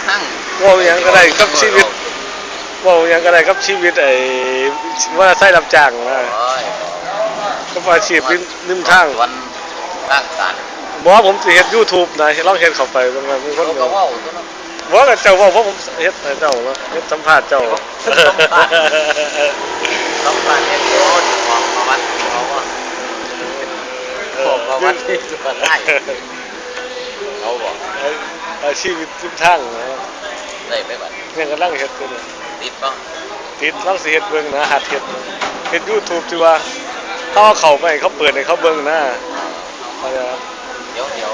ເວົ້າຫຍັງກໍໄດ້ກັບຊີວິດ ເວົ້າຫຍັງກໍໄດ້ກັບຊີວິດໄອ້ມອເຕີໄຊຮັບຈ້າງນະ ໂອ້ຍ ກັບອາຊີບລິມ ລິມທາງ ສວນທາງສານ. ບໍ່ ຜົມຊິເຮັດຢູທູບນະ ລອງເຮັດເຂົ້າໄປເບິ່ງວ່າມີຄົນ ເຈົ້າກໍເວົ້າຕົວະເນາະ. ບໍ່ ກໍເຈົ້າເວົ້າ ເພາະຜົມເຮັດໃຫ້ເຈົ້າເນາະ ເຮັດສຳພາດເຈົ້າ. ສຳພາດເຮັດໂຕ ອອກປະຫວັດເຂົາວ່າ ເອີ ອອກປະຫວັດທີ່ສຸດທ້າຍ ເຂົາບອກ ເອີ ເອີ ຊີວິດລິມທາງນະ ໄດ້ໄປບັດ ຍັງກຳລັງເຮັດຢູ່ນີ້ ຕິດບໍ່? ຕິດ ລອງຊິເຮັດເບິ່ງນະ ຫັດເຮັດ ເຮັດຢູທູບທີ່ວ່າ ເຮົາເອົາເຂົ້າໄປໃຫ້ເຂົາເປີດໃຫ້ເຂົາເບິ່ງນະ ເຂົາຈະ ດຽວ ດຽວ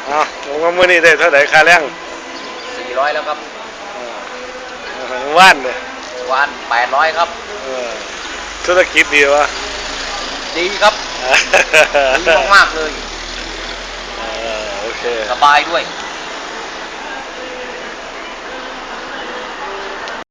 ເອົາ ລົງມາມື້ນີ້ໄດ້ເທົ່າໃດຄ່າແລງ? ສີ່ຮ້ອຍແລ້ວຄັບ. ເອີ ມື້ວານເດ? ວານແປດຮ້ອຍຄັບ. ເອີ ທຸລະກິດດີບໍ່? ດີຄັບ ດີມາກໆເລີຍ. ເອີ ໂອເຄ ສະບາຍດ້ວຍ.